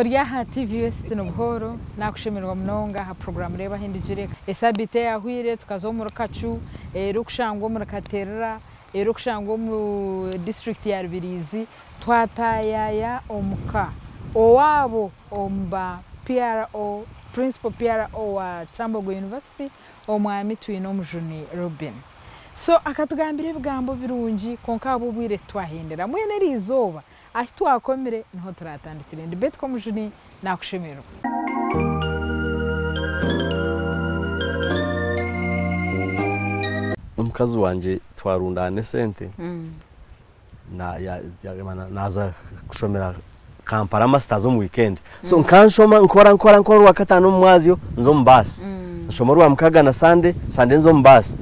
Ori aha TV West Nobuhooro, nakushemererwa munonga aha puroguraamu Reeba Ahindugire. Esabiiti eyahweire tukaza omuri Kacu erikushangwa omuri Katerera, erikushangwa omu disiturikiti ya Rubirizi, twataayaaya omu ka owaabo omu ba PRO, Principal PRO wa Kyambogo University, Omwami Twinomujuni Reuben. So akatugambira ebigambo birungi kwonka ahabw'obwire titwahendera. Mbwenu eriizooba Ahu twakomire niho turatandikire. Ndi Betty Komujuni nakushemererwa. Omukazi wangye twarundaana esente naaza kushomera Kampala masters omu weekend. So nkanshoma nkora nkora nkora orwakataano omu mwazyo nza omu baasi. Nshoma orwamukaaga na Sunday, Sunday nza omu baasi.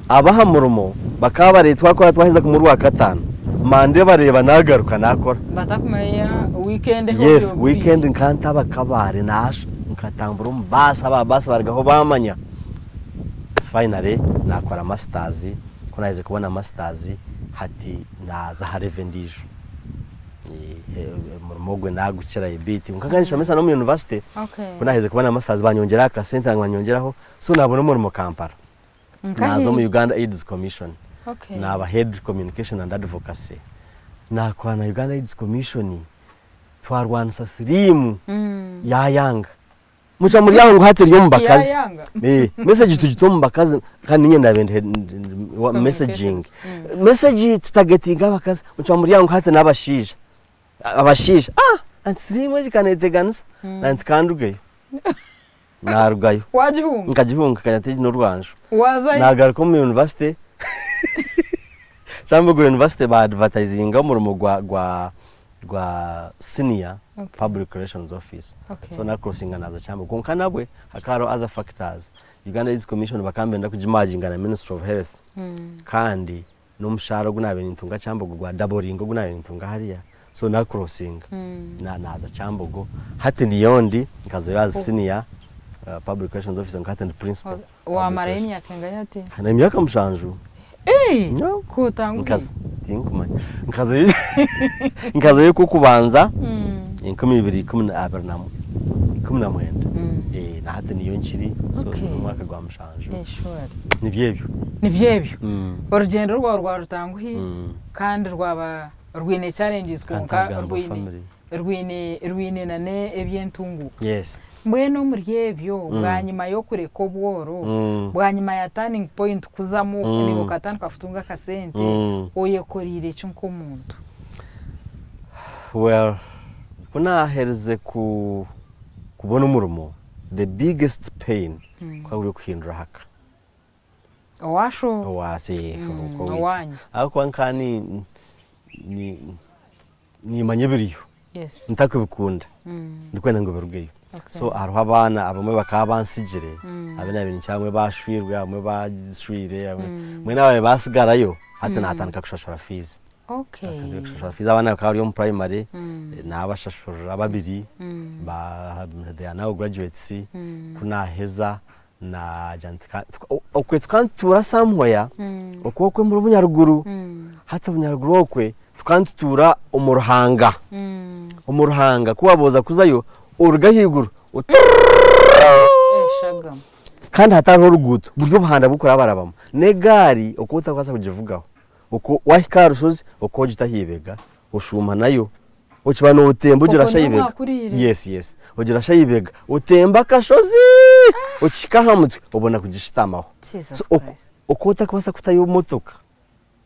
Ab'aha murimo bakaba bari twakora twaheza kumwe orwakataano, Monday bareeba nagaruka nakora. Batakumanya weekend ahu Yes, ori obwire. weekend nkantaba Kabale nasho nkatambura omu baasi aba baasi barugaho bamanya. Finally nakora masters, ku naherize kubona masters hati naza aha level endiijo. Omurimo ogwe nagukira a bit kwonka nkaba ninshomesa n'omu university, ku naherize kubona masters banyongyeraho akasente banyongyeraho so nabona omurimo Kampala. Naaza omu Uganda AIDS Commission, naaba Head Communication and Advocacy. Naakora na Uganda AIDS Commission, twarwanisa siriimu yaayanga. Mucwa muri aho ngu hati eri omu bakazi. Message tugite omu bakazi kandi niinye ndaabe ndi messaging. Message tutagetinga abakazi, mucwa muri aho ngu hati n'abashaija. Abashaija, ah! Anti siriimu egi kaneeteganisa, anti kandugeyo. Naarugayo. Waagihunga? Nkagihunga nkagira nti egi n'orwanju. Waazayo? Naagaruka omu yunivasite, Kyambogo University ba advertisinga omurimo gwa gwa gwa senior Okay. public relations officer. Okay. So nacrossinga naaza Kyambogo. Kwonka nabwe hakaba hariho other factors. Uganda AIDS Commission bakaba nibenda kugimerginga na Ministry of Health kandi n'omushaara ogu naabaire nintunga Kyambogo gwa daboringa ogu naabaire nintunga hariya so nacrossinga naaza Kyambogo hati niyo ndi nkazayo as senior public relations officer kwonka hati ndi principal. Wamarayo emyaka engahi hati? Emyaka mushanju. Ku otanguhi? Tinkumanya. Nkazayo nkazayo okw'okubanza 2019. Na hati niyo nkiri so n'omwaka gwa mushanju. Nibyo ebyo. Nibyo ebyo. Orugyendo rwawe rwarutanguhi kandi rwaba rwine challenges kwonka rwine rwine rwine nana eby'entunguuka. Yes. Mbwenu omuri ebyo bwanyima y'okureka obworo, bwanyima ya turning point kuzamu naiwe okatandika kutunga akasente, oyekoreire ki nk'omuntu? Well, ku naaherize ku kubona omurimo, the biggest pain kukaba kuri okuhindura aha ka. Owaasho? Owaasho, Owaanyu. Ahabw'okuba nkaba ni ni nimanya ebiriyo Yes. ntakubikunda ndikwenda ngu birugeyo. Okay. So hariho abaana abamwe bakaba bansigire, abu naabaire ninkira abamwe bashwirwe, abamwe bashwire, abamwe mbwenu abaabaire basigarayo hati naatandika kushashura fiizi. Okay. Naatandika kushashura fiizi abaana bakaba bari omu primary, naabashashurira babiri, ba they are now graduates, ku naaheza naagira nti ka okwe tukaba nitutuura somewhere, okwo okwe omuri Bunyaruguru, hati Bunyaruguru okwe tukaba nitutuura omu ruhanga, omu ruhanga ku waaba oza kuzayo oruga ahaiguru kandi hatariho oruguuto buri obuhanda burikurabarabamu n'egaari oku otarikubaasa kugivugaho, okwo waahika aha rushozi okwo ogita aha ibega oshuuma nayo okiba nootemba ogira Okwo niho aha ibega mwakuriire? Yes yes ogira aha ibega otemba akashozi okihika aha mutwe obona kugishutamaho. Jesus So oku Christ. oku otarikubaasa kutayo motoka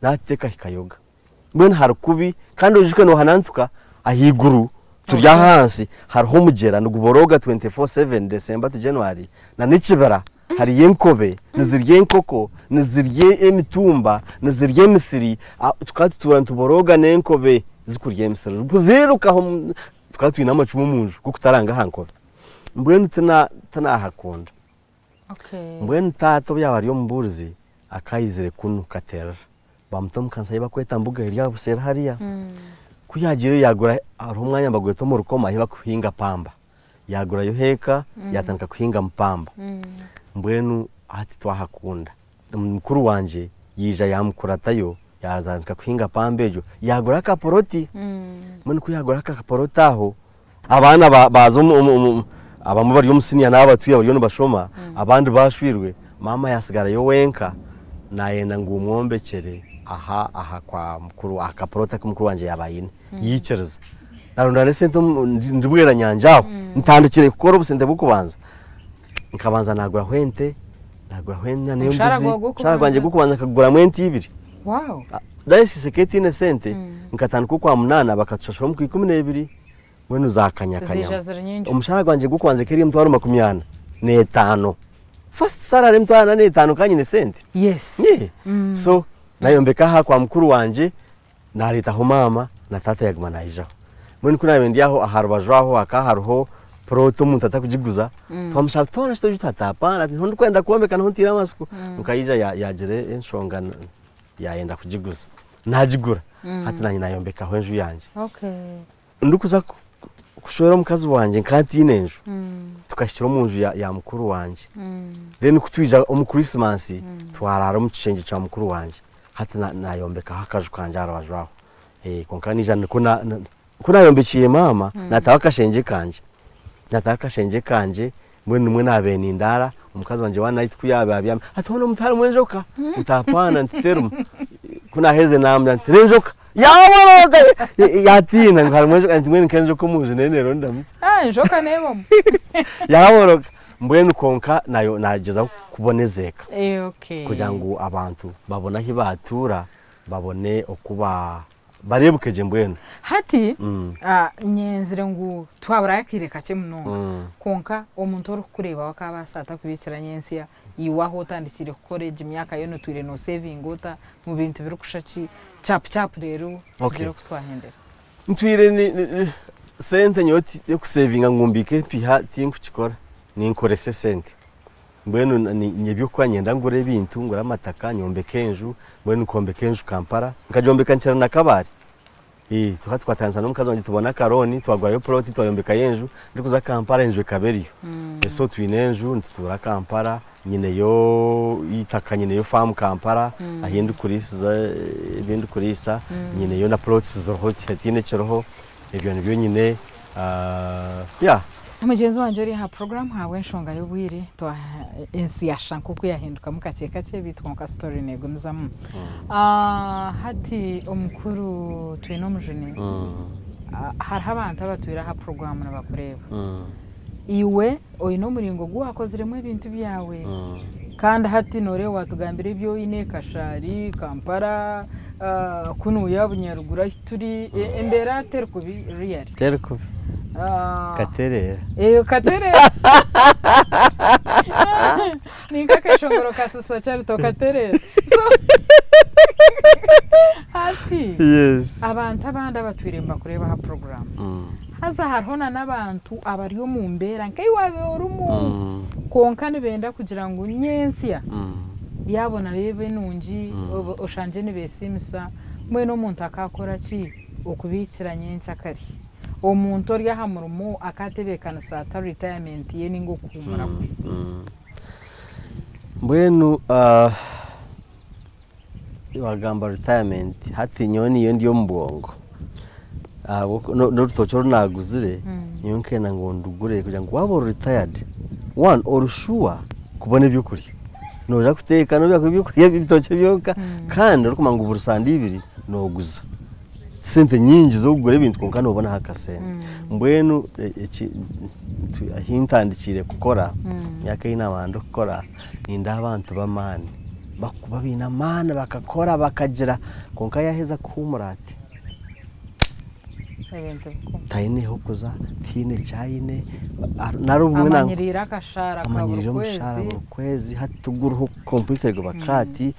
nateeka ahikayoga. Mbwenu hari kubi kandi oijuke nohanantuka ahaiguru turi ahansi hariho omugyera niguborooga 24/7 December to January na n'ekibira hariyo enkobe nizirya enkoko nizirya emitumba nizirya emisiri tukaba tutuura nituborooga n'enkobe zikurya emisiri kuzirukaho tukaba twine amacumu omunju g'okutaranga aha nkobe mbwenu tinahakunda. Mbwenu taata obu yaaba ari omubuurizi akaba aizire kunu Katerera baamuta omu kanisa ei barikweta Mbuga eri aha buseeri hariya. Ku yaagiireyo yaagura hariho omwanya nibagweta omu Rukoma ahu barikuhinga pamba. Yaagurayo eka yaatandika kuhingamu pamba. Mbwenu hati twahakunda. Mukuru wangye yaija yaamukuratayo yaatandika kuhinga pamba egyo yaagura akapoloti. Mbwenu ku yaagura ako kapoloti aho, Abaana baaza abamwe bari omu siniya n'abatwire bariyo nibashoma, abandi bashwirwe, maama yaasigarayo wenka, naayenda ngu mwombekyere aha aha kwa mukuru aha kapuroti aku mukuru wangye yaaba aine. Yaikiriza. Naarondana esente ndi Bweranyangye aho, ntandikire kukora obusente bw'okubanza. Nkabanza naaguraho ente, naaguraho enyana Omushahara embuzi. gwawe Omushahara gwangye gw'okubanza? gw'okubanza nkaguramu ente ibiri. Wow. Dayosisi ekaba etaine sente, nkatandika okwamunaana bakatushashura omu kwa12, mbwenu zakanyakanya. Ziija ziri nyingi. Omushahara gwangye gw'okubanza ekaba eri 450,000. First salary 450,000 ka nyine sente. Yes. Yeah. So nayombeka aha kwa mukuru wangye, nareetaho maama na taata yaguma naijaho. Mbwenu ku naabaire ndi aho aha rubaju aho hakaba hariho plot omuntu atakugiguza, twamushaba twona shi togi hapana, ati niho ndikwenda kwombeka niho ntiire amatsiko. Nkaija yagira enshonga yayenda kugiguza. Nagigura. Hati nanye nayombekaho enju yangye. Ndikuza kushwera omukazi wangye nkaba ntiine enju. Tukahikira omu nju ya mukuru wangye. Then kutwija omu Christmas twaraara omu kishengye kya mukuru wangye. Hati nayombekaho akaju kangye aha rubaju aho. Kwonka naija nikwo ku nayombekiire maama, nataho akashengye kangye. Nataho akashengye kangye, mbwenu nimwe naabaire nindaara, omukazi wangye one night ku yaabaire abyami, ati hoona omu tiharimu enjoka? Nti hapana, nti terimu. Ku naaherize naamubwira nti enjoka! Yaaborooga! Yaatiina ngu harimu enjoka, nti mbwenu nk'enjoka omu nju neerondamu ki? Ah, enjoka neebamu. Yaaboroga. Mbwenu kwonka nayo naagyezaho kuboneza eka. Kugira ngu abantu babone ahi baatuura, babone oku bareebuke gye mbwenu. Hati nyenzire ngu twaburayo akaire kakye munonga, kwonka omuntu orikukureebaho akaabaasa ata kubiikira nyentsya iwe ahu otandikire kukora egi myaka yoona otwire noosevinga ota mu bintu birikusha ki chapu chapu reero tugire oku twahendera. Ntwire sente nyowe yokusevinga ngu mbiike empiiha tinkukikora, ninkoresa esente. Mbwenu eby'okukora niinyenda ngure ebintu, ngure amataka, nyombeke enju, mbwenu nkombeka enju Kampala, nkagyombeka nkira na Kabale. Tukaba tukwataniisa n'omukazi wangye tubona akarooni, twagurayo plot twayombekayo enju, ndikuza Kampala enju ekaba eriyo. So twine enju nitutuura Kampala, nyineyo eitaka, nyineyo faamu Kampala ahi ndikuriisiza ebi ndikuriisa, nyineyo na plots ziriho hatiine ekiriho, ebyo nibyo nyine yeah. Mugyenzi wangye ori aha puroguraamu ahabw'enshonga y'obwire ensi yashusha nk'oku yahindukamu kakye kakye beitu kwonka story neegumizamu. Hati omukuru Twinomujuni, hariho abantu abatwire aha puroguraamu nibakureeba. Iwe oine omuringo ogu waakoziremu ebintu byawe kandi hati nooreeba waatugambira ebi oine Kashari, Kampala, kunuya Bunyaruguru ahu turi, embeera teri kubi really. Teri kubi. Katereera. Katereera. Ni nk'akeshongoro ka Sister Charity okatereera. So hati abantu abandi abatwire nibakureeba aha puroguraamu, haza hariho na n'abantu abari omu mbeera nk'ei waabaire orimu, kwonka nibenda kugira ngu nyentsya yaabo nayo ebe nungi, oshangye nibeesiimisa, mbwenu omuntu akaakora ki okubiikira nyenkyakare? Omuntu ori aha murimo akaatebeekanisa ata retirement ye ninga okuhuumura kwe? Mbwenu wagamba retirement, hati nyowe niyo ndi omu bwongo. N'orutookye oru naaguzire, nyowe nkenda ngu ndugure kugira ngu waaba ori retired, one ori sure kubona ebyokurya. Nooja kuteeka noija kurya ebyokurya ebitookye byonka kandi orikumanya ngu buri sande ibiri nooguza. Sente nyingi z'okugura ebintu kwonka noobonaho akasente. Mbwenu ahi ntandikiire kukora, emyaka ei naaba ndikukora, nindeeba abantu b'amaani bakuba baine amaani bakakora bakagira kwonka yaaheza kuhuumura ati Ebintu bikuru. Taine h'okuza, tihaine eki aine, nari obumwe Amanyiriire akashaara ka buri amanyiriire omushaara kwezi. Buri kwezi hati tuguriho completely guba kati,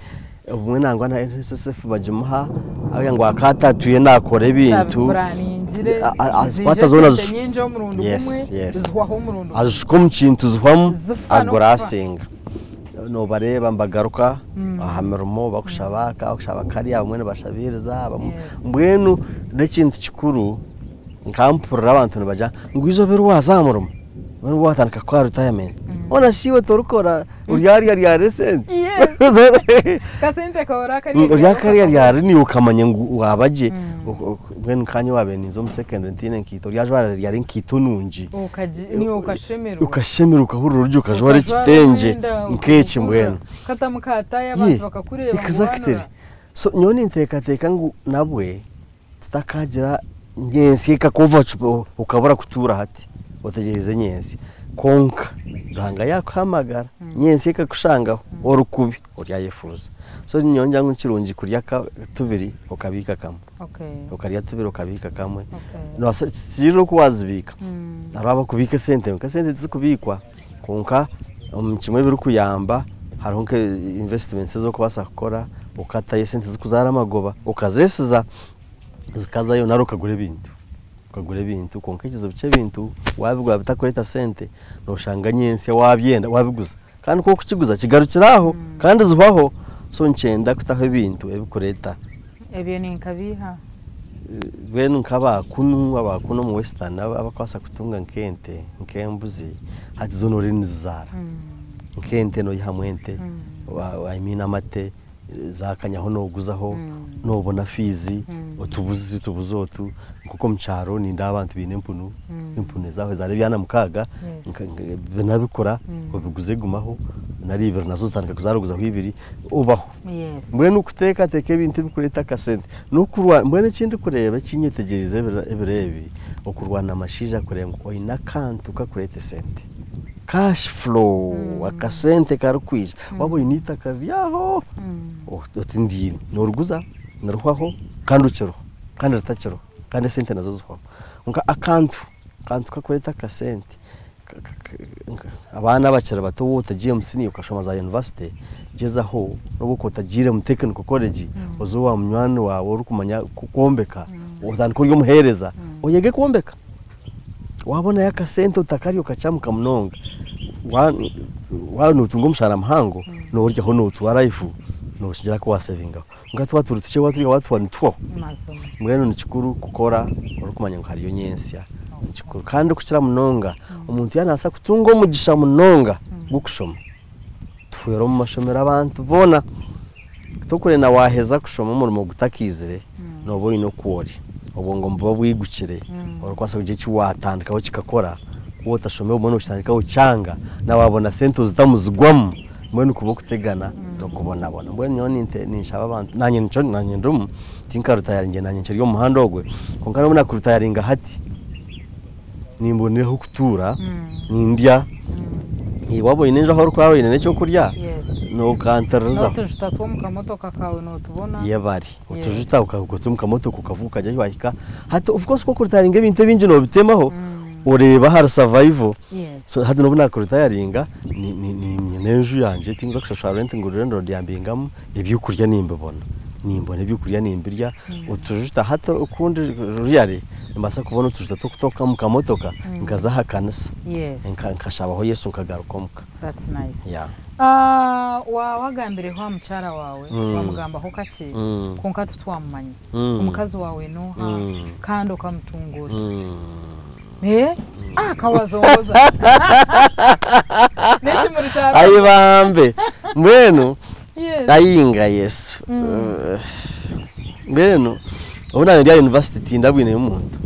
obumwe nangwa na NSSF bagimuha agira ngu akatatuye nakora ebintu. Abipuraningire. Azikwata zoona Ziija esente nyingi omurundi gumwe, zihwaho omurundi gumwe. Azishuka omu kintu zihwamu Zifa agura n'okufa. Asinga. Noobareeba nibagaruka aha mirimo bakushaba aka, bakushaba kariya, abamwe nibashabiiriza, abamwe mbwenu n'ekintu kikuru nkampurira abantu nibagira ngu eizooba eri waaza aha murimo, mbwenu watandika kukora retirement. Hoona shi iwe torikora oryarya ryari esente? Yes. Kasente kawe orakarya Ori akarya ryari niiwe okamanya ngu waaba gye. Mbwenu nkaanye waabaire ninza omu secondary ntaine nkaito oryajwara ryari enkaito nungi. Niiwe okashemererwa. Okashemererwa okahurira ori gye okajwara ekitengye nk'eki mbwenu. Okatamu ka tayi abantu bakakureeba ngu Exactly. So nyowe ninteekateeka ngu nabwe tutakagira nyentsya ekakuva okabura kutuura hati otegyereze nyentsya. Kwonka Ruhanga yaakuhamagara nyentsya ekakushangaho ori kubi oryayefuuza. So nyowe ningira ngu nikirungi kurya tubiri okabiika kamwe. Okarya tubiri okabiika kamwe. Noobaasa tikiri oku waazibiika. Hariho abarikubiika esente kwonka esente tizikubiikwa kwonka omu kimwe ebirikuyamba hariho nka investments ezi orikubaasa kukora okatayo esente zikuzaara amagoba okazeesiza zikazayo nari okagura ebintu. Okagura ebintu kwonka ekizibu ky'ebintu waabigura bitakureeta sente nooshanga nyentsya waabyenda waabiguza kandi ku orikukiguza kigarukira aho kandi zihwaho so nikyenda kutaho ebintu ebikureeta. Ebyo ni nka biiha? Mbwenu nk'abakunu abakunu omu western abakubaasa kutunga nk'ente nk'embuzi hati zo noreeba nizizaara nk'ente noihamu ente I mean amate zakanyaho noguzaho nobona fees otubuzi tubuzi otu nk'oku omu kyaro nindeeba abantu baine empunu empunu ezaawe zaara ebyana mukaaga nabikura obiguze gumaho nari ibiri nazo zitandika kuzaara oguzaho ibiri obaho. Mbwenu kuteekateeka ebintu ebirikureeta akasente n'okurwana mbwenu eki ndikureeba eki nyetegyereize ebiro ebi okurwana amashaija kureeba ngu oine akantu kakureeta esente cash flow akasente karikwija waaba oine eitaka riri aho oti ndiine nooriguza nirihwaho kandi rikiriho kandi ritakiriho kandi esente nazo zihwaho kwonka akantu akantu kakureeta akasente Abaana abakiri bato waaba otagiire omu siniya okashoma za yunivasite, gyezaho n'obu okuba otagiire omu tekiniko koregi oze owa munywani waawe orikumanya kwombeka otandike ori omuheereza oyege kwombeka. Waabonayo akasente otakarya okakyamuka munonga, waaba nootunga omushaara muhango, nooryaho nootwara ahaifo nookigira ku waasevingaho. Kwonka twaba turi tukye waaba turya nituhwaho. Mbwenu ni kikuru kukora orikumanya ngu hariyo nyentsya. Ni kikuru kandi okukira munonga omuntu yaaba naabaasa kutunga omugisha munonga gw'okushoma, tuhwere omu mashomero abantu boona. Torikurenda waaheza kushoma omurimo gutakaizire nooba oine oku ori, obwongo nibuba bwigukire orikubaasa kugira eki waatandikaho kikakora. Waaba otashomire obumwe nookitandikaho kyanga na waabona sente ozitamu zigwamu. Mbwenu kuba okutegana n'okubonabona. Mbwenu nyowe ninshaba abantu, naanye nikyo naanye ndimu, tinkarutayaringire naanye nkiri omu muhanda ogwe, kwonka n'obu naakurutayaringa hati, nimbona ah'okutuura, nindya, waaba oine enju ahu orikuraara oine n'ekyokurya, nokantiririzaho. N'otujuta tw'omu kamotoka kaawe nootubona. Yebare. Otujuta okata omu kamotoka okavuga okagye ahi waahika. Hati of course ku okuritayaringa ebintu ebingi noobitemaho, oreeba ahari survival. So hati n'obu naakuritayaringa, nyine enju yangye tinkuza kushashura rent ngu landlord yambingamu, ebyokurya nimbibona. Nimbona ebyokurya nimbirya, otujuta hati okundi really nimbaasa kubona otujuta tw'okuta omu kamotoka nkaza aha kanisa nkashabaho Yesu nkagaruka omuka. That's nice. Yeah. Waagambireho aha mukyara waawe, waamugambaho kakye, kwonka titwamumanya. Omukazi waawe n'oha kandi okamutunga ota? Eh? Ah, kawazongoza. N'ekimuri kya Ayi bambe mbwenu Yes. ayinga Yesu mbwenu obu naaba ndi aha university tindabwineyo muntu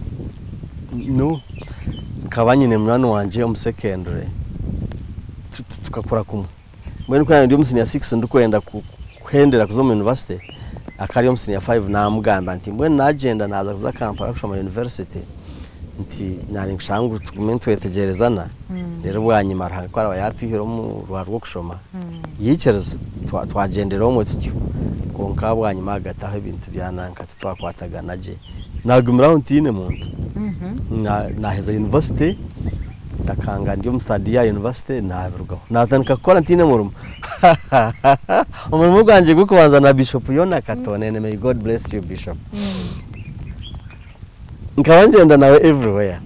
no nkaba nyine munywani wangye omu secondary tukakura kumwe Mbwenu ku naabaire ndi omu siniya sikisi ndikwenda kuhendera kuza omu yunivasite, akaba ari omu siniya fayivu, naamugamba nti mbwenu naagyenda naaza kuza Kampala kushoma yunivasite, nti naaba ninkushaba ngu tugume nitwetegyerezana, reero bwanyima Ruhanga ku araba yaatwihire omu rwari rw'okushoma, yaikiriza twagyendera omwe tutyo. Kwonka bwanyima ahagati aho ebintu byananka titwakwatagana gye, naagumira aho ntaine muntu. Naaheza yunivasite. Ndakanga ndi omu third year university nabirugaho natandika kukora ntiine murimo omurimo gwangye gw'okubanza na Bishop Yona Katonene may God bless you Bishop nkaba ngyenda nawe everywhere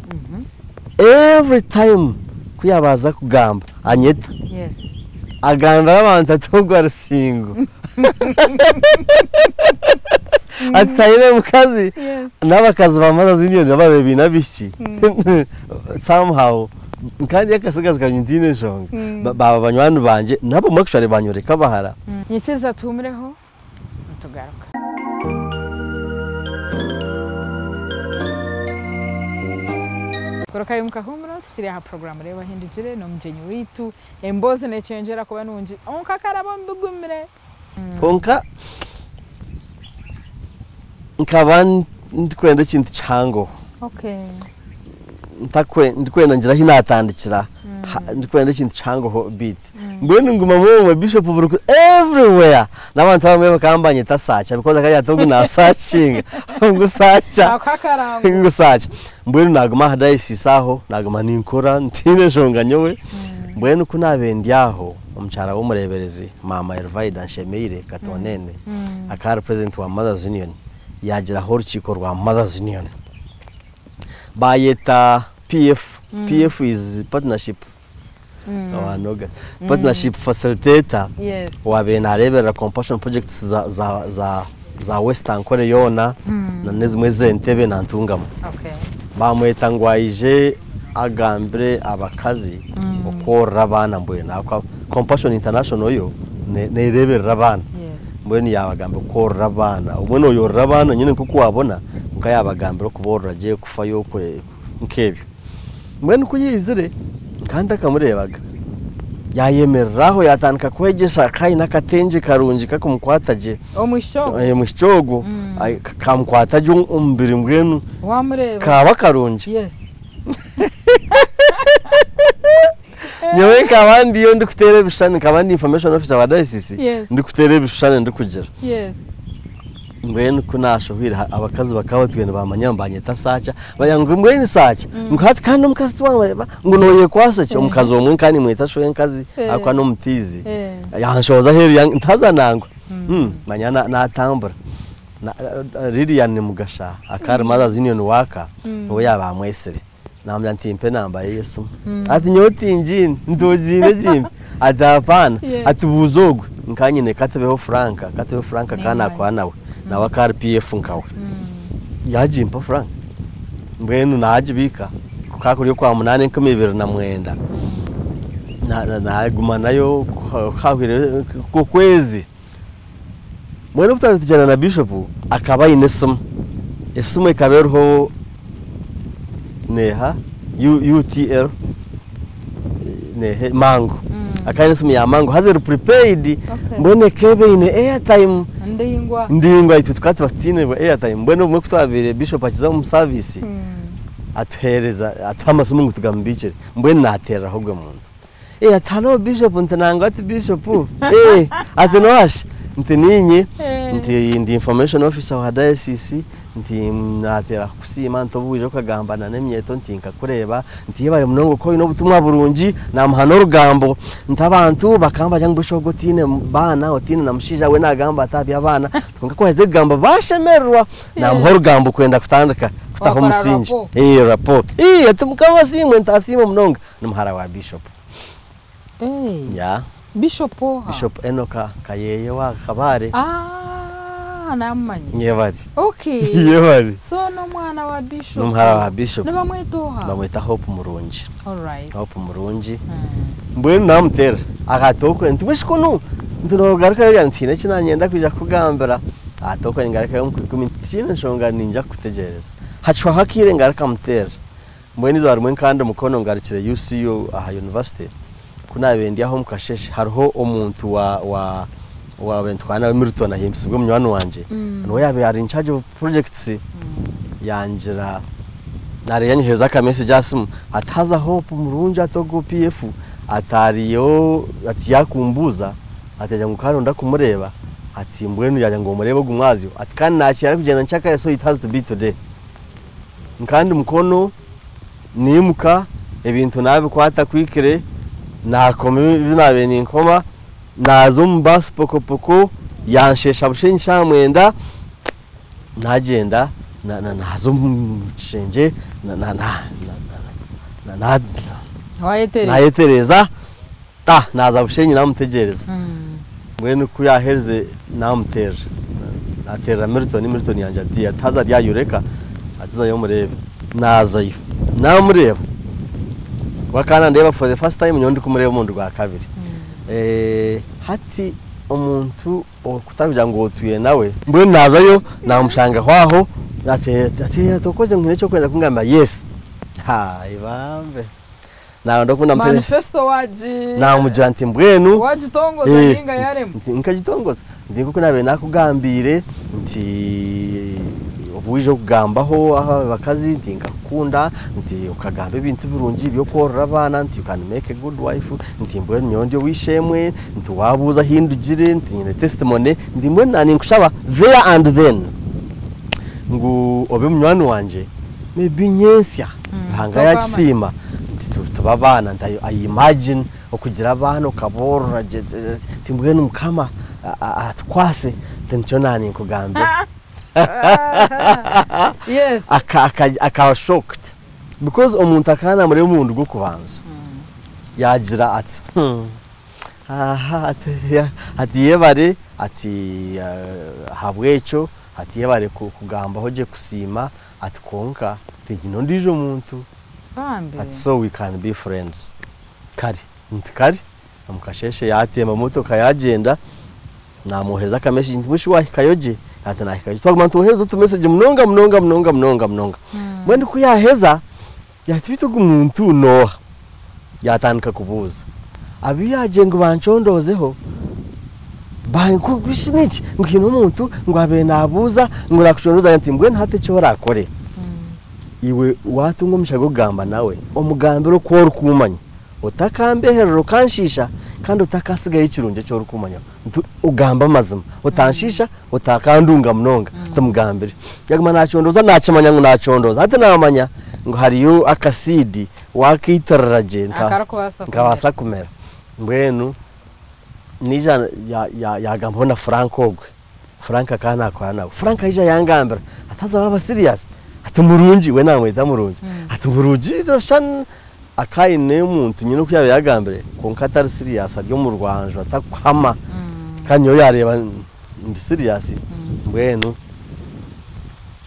every time ku yaaba aza kugamba anyeta agambira abantu ati ogu ari single ati taine mukazi n'abakazi ba Mothers Union ababaire baine abaishiki somehow. Kandi akasigazi kangye ntiine enshonga. Baaba banywani bangye nabo actually banyoreka abahara. Nyikiriza tuhumireho nitugaruka. Korokayo mukahumura tukiri aha puroguramu Reeba Ahindugire n'omugyenyi waitu. Emboozi nekyongyera kuba nungi kwonka akaraba omu bigumire. Kwonka nkaba ndikwenda ekintu kihangoho. Ndikwenda ngira ahi naatandikira, ndikwenda ekintu kihangoho bit. Mbwenu nguma omwe bishop buri everywhere. N'abantu abamwe bakaba nibanyeta Saacha because akagira ati ogu naasakinga ngu Saacha. Ako akarango. Ngu Saacha. Mbwenu naaguma aha diocese aho, naaguma ninkora ntiine nshonga nyowe. Mbwenu ku naabaire ndi aho, omukyara w'omureeberezi maama Elvida Nshemeire Katonene akaba ari president wa Mothers Union yaagiraho orukiiko rwa Mothers Union. Baayeta PF, PF is partnership Wanoga. Partnership facilitator owaabaire naareeberera compassion projects za, za, za, za West Ankole yoona na n'ezimwe ez'Entebbe na Ntungamo. Baamweta ngu aije agambire abakazi okworora abaana mbwenu ahabw'okuba Compassion International yo neereeberera abaana. Mbwenu yaabagambira okworora abaana. Obumwe nooyorora abaana nyine nk'oku waabona kwonka yaabagambira okuboorora gye, kufayo nk'ebyo. Mbwenu ku yaizire nkaba ntakamureebaga, yaayemerera aho yaatandika kwegyesa akaba aine akatengye karungi kakumukwata gye. Omwishiki ogwo? Omwishiki ogwo kamukwata gye omubiri mbwenu Waamureeba? kaaba karungi. Yes. Nyowe nkaba ndiyo ndikuteera ebishushani, nkaba ndi information officer wa diocese, ndikuteera ebishushani ndikugira. Mbwenu ku naashohwire, abakazi bakaba batwire nibamanya nibanyeta Saacha, bagira ngu mbwenu Saacha, ngu hati kandi omukazi tiwamureeba, ngu nooyekwasa ki? Omukazi omwe nkaba nimweta Shwenkazi ahabw'okuba n'omutiizi, yanshohoza aheeru ntaza nangwa, manya naatambura. Lilian Mugasha akaba ari Mothers Union worker, niwe yaaba amwetsire. Naamugira nti mpa enamba ye y'esimu. Ati nyowe tingiine, nti ogiine gimpe. Ati apaana, ati buuza ogwe. Nkaba nyine Katibeho Frank, Katibeho Frank akaba naakora nawe, nawe akaba ari PF nkawe. Yaagimpa Frank, mbwenu naagibiika, kukaba kuri Okwamunaana 2009, naaguma nayo ku hahwireho okwezi. Mbwenu obu twabaire tugyenda na Bishop, akaba aine esimu. Esimu ekaba eriho neeha UTL neeha Mango. Akaba aine esimu ya Mango haza eri prepaid mbwenu ekaba eine airtime. Ndaingwa. Ndaingwa itwe tukaba tuba tutaine airtime. Mbwenu obumwe ku twabaire Bishop akiza omu service, atuheereza atuha amasimu ngu tugamubiikire. Mbwenu naateereraho ogwo muntu. Eh, ati halo bishop, nti nangwa ati bishop. Eh, ati noashi? Nti ninye, nti ndi information officer wa diocese, nti natera kukusiima nti obu waija okagamba na n'emyeto nti nkakureeba, nti yebare munonga okuba oine obutumwa burungi, namuha n'orugambo, nti abantu bakambagira ngu bishop otiine baana, otiine na mushaija we nagamba ati aha by'abaana, kwonka ku waherize kugamba bashemererwa, namuha orugambo kwenda kutandika kutaho Wakora omusingi. rapport. Eh, rapport. Eh, ati mukama asiimwe, nti asiimwe munonga. Ni muhara wa bishop. Hey. Ya. Bishop oha? Bishop Enoka Kayeye wa Kabare. Ah, namumanya. Nyebari. Okay. Nyebari. So n'omwana wa bishop. N'omuhara wa bishop. Nibamweta oha? Bamweta Hope Murungi. All right. Hope Murungi. Mbwenu namuteera akati okwe nti bweshiko nu nti nogarukayo ryari nti haine eki nanyenda kwija kukugambira. Ati okwe ningarukayo omu kwikumi nti tikiine nshonga ninja kukutegyereza. Hacwaho akaire ngaruka muteera. Mbwenu eizooba rimwe nkaba ndi Mukono ngarukire UCU aha university, ku naabaire ndi aho omu kasheeshe hariho omuntu wa wa owaabaire nitutwara nawe Milton Ahimbisibwe munywani wangye, niwe yaabaire ari in charge of projects, yangira naareeba yanyohereza aka message aha simu ati haza Hope murungi ati ogu PF ati ariyo ati yaakumbuuza ati yaagira ngu nkaba nonda kumureeba ati mbwenu yaagira ngu omureebe ogu mwazyo ati kandi naakiira arikugyenda nkyakare so it has to be today. Nkaba ndi Mukono, naimuka ebintu naabikwata kwikire, naakoma ebi naabaire ninkoma, naaza omu baasi pokopoko, yansheesha Bushenyi shaaha mwenda, naagyenda naaza omu kishengye naayetereeza, naaza Bushenyi naamutegyereza. Mbwenu ku yaaherize naamuteerera, naateerera Milton, Milton yangira ati ati haza aryayoreka, ati zayo omureebe. Naazayo, naamureeba. Kuba akaba nandeeba for the first time nyowe ndikumureeba omurundi gwa kabiri. Hati omuntu kutari kugira ngu otwire nawe, mbwenu naazayo naamushangaho aho ati ati tokoze ngu haine eki orikwenda kungambira? Yes. Haa ibambe. Naaba oku namuteerera Manifesto wagi naamugira nti mbwenu wagitongoza Eh, ninga yarema? nti nkagitongoza nti nk'oku naabaire naakugambiire nti obu waija okugambaho aha bakazi nti nkakukunda nti okagamba ebintu birungi by'okworora abaana nti you can make a good wife nti mbwenu nyowe ndi ow'eishe-emwe nti waabuuza ahu ndugire nti nyine testimony nti mbwenu naaninkushaba there and then ngu obe munywani wangye maybe nyentsya Ruhanga Tokwamanya. yaakisiima nti tube abaana nti I imagine okugira abaana okaboorora gye nti mbwenu Mukama atukwase nti nikyo naaninkugambira. Yes. Akaba shocked because omuntu akaba naamureeba omurundi gw'okubanza yaagira ati hmm, aha ati ati yebare ati ahabw'ekyo ati yebare kugambaho gye kusiima ati kwonka tinyine ondiijo muntu Bambi. ati so we can be friends. Kare nti kare omu kasheeshe yaatemba motoka yaagyenda naamwohereza aka message nti mbwenu shi waahikayo gye? Ati naahikayo gye. Twaguma nitwohereza otu message munonga munonga munonga munonga munonga. Mbwenu ku yaaheza yaati beitu ogu muntu n'oha? Yaatandika kubuuza. Abu yaagira ngu bancondoozeho ngu shi niki ngu haine omuntu ngu abaire naabuuza ngu naakucondooza nti mbwenu hati eki oraakore iwe waatunga omugisha gw'okugamba nawe omugambire oku orikumanya otakambeherera okanshiisha kandi otakatsigayo ekirungi eki orikumanya nti ogambe amazima otanshiisha otakandunga munonga timugambire. Yaguma naacondooza naakimanya ngu naacondooza hati naamanya ngu hariyo akasiidi waakaitirira gye Akarikubaasa kumera. nkabaasa kumera. Mbwenu naija yaagambaho na Frank ogwe. Frank akaba naakora nawe. Frank aija yangambira ati haza waaba serious ati murungi we naamweta murungi ati murungi noshusha akaba aine omuntu nyine oku yaabaire yagambire kwonka atari serious ari omu rwanju atakuhama kandi nyowe yaareeba ndi serious mbwenu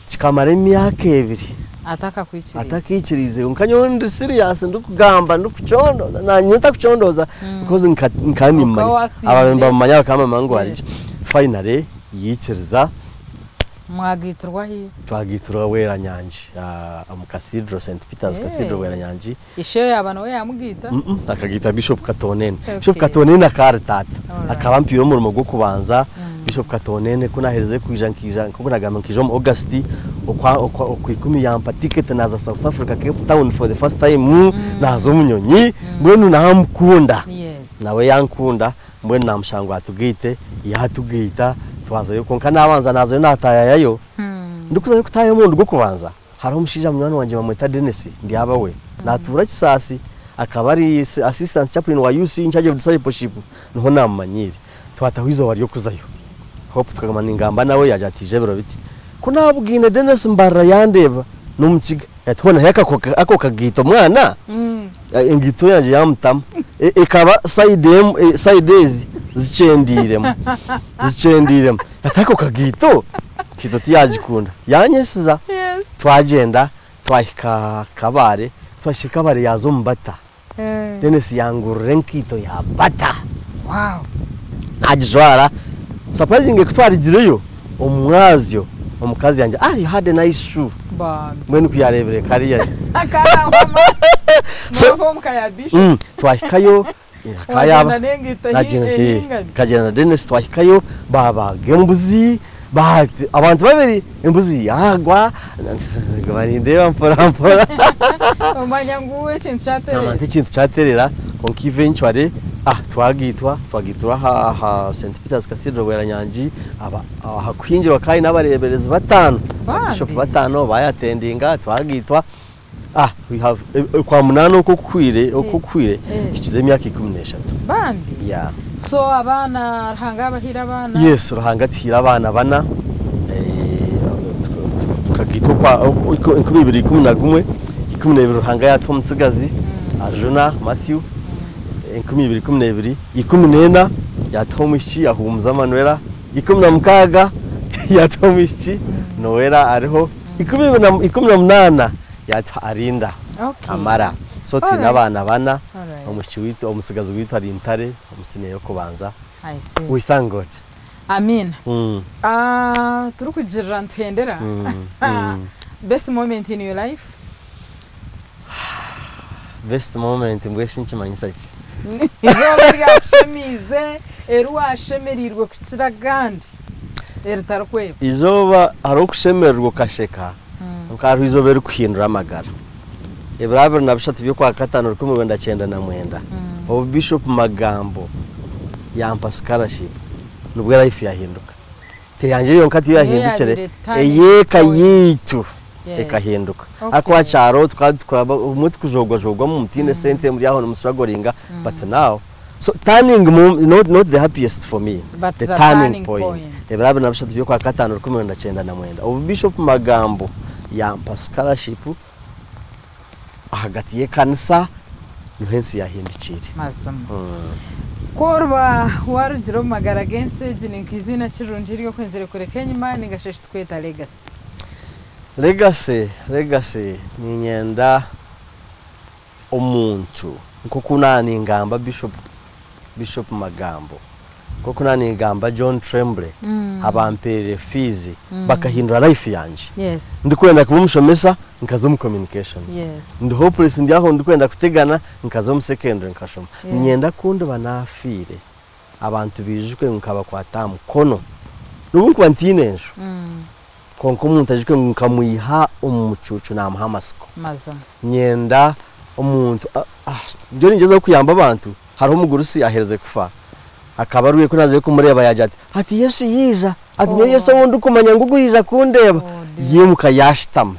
kikamara emyaka ebiri Atakakwikiriize. Atakiikiriize kwonka nyowe ndi serious ndikugamba ndikucondooza nanye ntakucondooza because nkaba nimmanya Okaba wasiimire. ababaire nibamumanya bakaba nibamanya ngu ari Yes. gye finally yaikiriza. Mwagaitirwa hi? Twagaitirwa Bweranyangi omu Cathedral St Peter's Cathedral Bweranyangi. Ishe yaaba niwe yaamugaita? Akagaita Bishop Katonene. Bishop Katonene akaba ari taata. Akaba ampaire omurimo gw'okubanza. Bishop Katonene ku naaherize kwija nkaija nk'oku naagamba nkaija omu August okwa ikumi yampa ticket naaza South Africa Cape Town for the first time naaza omu nyonyi mbwenu naamukunda. Nawe yankunda mbwenu naamushaba ngu atugaite yaatugaita Twazayo kwonka naabanza naazayo naataayayayo. Ndikuzayo kutaayayo omurundi gw'okubanza, hariho omushaija munywani wangye bamweta Denis Ndyaba we naatuura Kisaasi akaba ari assistant chaplain wa UC in charge of discipleship niho naamumanyiire. Twataho eizooba ry'okuzayo. Hope tukaguma ningamba nawe yaagira ati ija ebiro biti. Ku naabugaine Denis Mbarara yandeeba n'omukiga ati hoona haihi ako kagaito mwana? Engaito yangye yaamutamu ekaba sayidi emwe sayidi ezi zikyendeiremu zikyendeiremu ati ako kagaito enkaito tiyagikunda yanyesiza twagyenda twahika Kabale twahika Kabale yaaza omu Bata Denis yangurira enkaito ya Bata nagijwara surprisingly ku twarigireyo omu mwazyo Omukazi yangira ah you had a nice shoe. Bambi. Mbwenu ku yareebire kariya. Akarangoma. So- Mwava omu ka ya bishop. Twahikayo akayaba Wagenda n'engaito nagyenda ehingami. nkagenda na Denis twahikayo babaga embuzi bati abantu babiri embuzi yagwa banindeeba mpora mpora. Omanya ngu ekintu kyaterera. Namanya ekintu kyaterera kwonka eventually ah twagaitwa twagaitirwa aha St Peter's Cathedral Bweranyangi aha kuhingirwa hakaba haine abareeberezi bataano Bambi. Bishop bataano bayatendinga twagaitwa ah we have okwamunaana oku okuhwire oku okuhwire Eh. tukize emyaka 13. Bambi. Yeah. So abaana Ruhanga abahaire abaana. Yes Ruhanga atuhaire abaana bana tukagaitwa okwa 2011 12 Ruhanga yatuha omutsigazi Ajuna Matthew 2012 14 yatuha omwishiki Ahumuza Manuela 16 yatuha omwishiki Noella ariho 18 yatuha Arinda Okay. Amara. So twine Alright. abaana bana. Alright. Omwishiki witu, omusigazi witu ari Ntare, omu siniya y'okubanza. I see. We thank God. Amina. Ah, turikugirira nituhendera. Best moment in your life? Best moment mbwenu shi nikimanyisa ki? Eizooba eryakushemiize, eri waashemereirwe kukira agandi, eritarikwebwa. Eizooba hariho okushemererwa okasheka, kwonka hariho eizooba erikuhindura amagara. Ebiro 23 by'Okwakataano 1999, obu Bishop Magambo yampa scholarship, nibwo life yahinduka. Ti eyangye yonka tiyo Niyo yahindukire, yaabaire turning ey'eka point. yaitu Yes. ekahinduka. Okay. Ahakuba aha kyaro tukaba tukura obumwe tukujogwajogwamu mutiine sente muri aho nimustrugglinga, but now so turning not the happiest for me, But the the turning turning point. point. Ebiro 23 by'Okwakataano 1999, obu Bishop Magambo yampa scholarship ahagati y'ekanisa, niho ensi yahindukiire. Mazima. Ku oriba waarugire omu magara g'ensi egi, ni nk'iziina ki rirungi eri okwenzire kureka enyima ninga shi eki turikweta legacy? Legacy, legacy, niinyenda omuntu nk'oku naaningamba Bishop, Bishop Magambo, nk'oku naaningamba John Tremblay, abampeerire fees bakahindura life yangye. Ndikwenda kuba omushomesa nkaza omu communications. Ndi hopeless ndi aho ndikwenda kutegana nkaza omu secondary nkashoma. Niinyenda ku ndiba naafiire abantu baijuke ngu nkabakwata aha mukono. N'obu nkuba ntiine enju, kwonka omuntu aijuke ngu nkamwiha omu mucuucu naamuha amatsiko. Mazima. Nyenda omuntu ndiyo ningyezaho kuyamba abantu, hariho omugurusi aherize kufa, akaba arwaire ku naazayo kumureeba yaagira ati, hati Yesu yaija, ati nyowe Yesu ou ndikumanya ngu ogu yaija kundeeba, Oh dear. yaimuka yaashutama.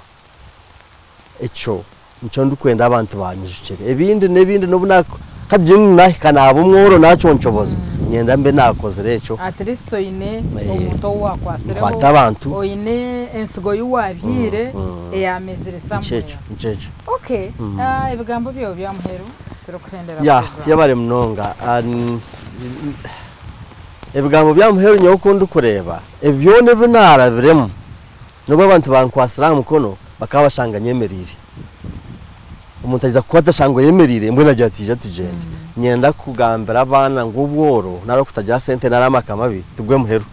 Ekyo nikyo ndikwenda abantu banyijukire. Ebindi n'ebindi n'obu naku hati nyowe nahika naaba omworo naconcoboza, nyenda mbe naakozire ekyo. At least oine Eh, omuntu ou waakwasireho, nkwate abantu. oine ensigo ei waabyaire eyaamezire somewhere. Nikyo nikyo ekyo. Okay, ah, ebigambo byawe bya muheru turikuhendera Ya, program. yebare munonga. Ebigambo bya muheru nyowe oku ndikureeba, ebi byona ebi naarabiremu, n'obu abantu bankwasire aha mukono bakaba bashanga nyemereire. Omuntu aija kukukwata ashanga oyemereire mbwenu agira ati ija tugyende. Niinyenda kugambira abaana ngu obworo nari okutagira sente nari amaka mabi tigwe muheru.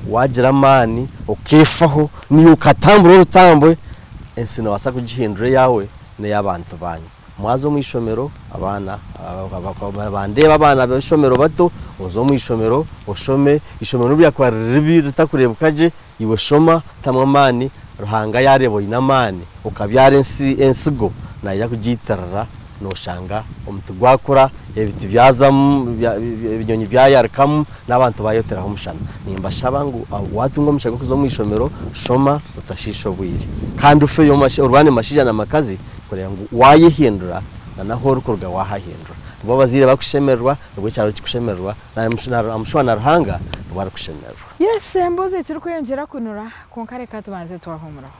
Waagira amaani okeefaho naiwe okatambura orutambwe, ensi noobaasa kugihindura eyaawe n'ey'abantu baanyu. Mwaza omu ishomero abaana bandeeba abaana b'eishomero bato, oze omu ishomero oshome, eishomero n'obu ryakuba riri ribi ritakureebeka gye, iwe shoma tamu amaani, Ruhanga yaareeba oine amaani okabyara ensi ensigo naija kugiitirira nooshanga omuti gwakura, ebiti byazamu, ebinyonyi byayarikamu n'abantu baayoteraho omushana. Nimbashaba ngu waatunga omugisha gw'okuza omu ishomero, shoma otashiisha obwire kandi ofeyo orwane mashaija na makazi kureeba ngu waayehindura na n'ahu orikuruga waahahindura. Nibwo abazaire barikushemererwa, nibwo ekyaro kirikushemererwa, na na Ruhanga nibwo arikushemererwa. Yes, emboozi ekirikweyongyera kunura, kwonka reka tubanze twahumuraho.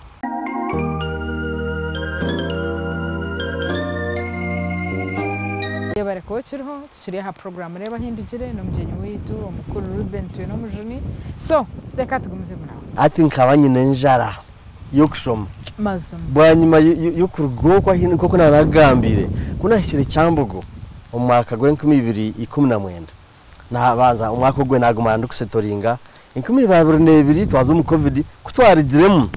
Yebare kuba okiriho, tukiri aha puroguraamu Reeba Ahindugire n'omugyenyi waitu omukuru Reuben Twinomujuni. So, reka tugumizemu nawe. Hati nkaba nyine enjara y'okushoma. Mazima. Bwanyima y'okuruga okwo ahi nk'oku naanagambire, ku naahikire Kyambogo omu mwaka gw'enkumi ibiri ikumi na mwenda, naabanza omwaka ogwo naaguma ndikusetoringa, 2022 twaza omu Covid, ku twarugiremu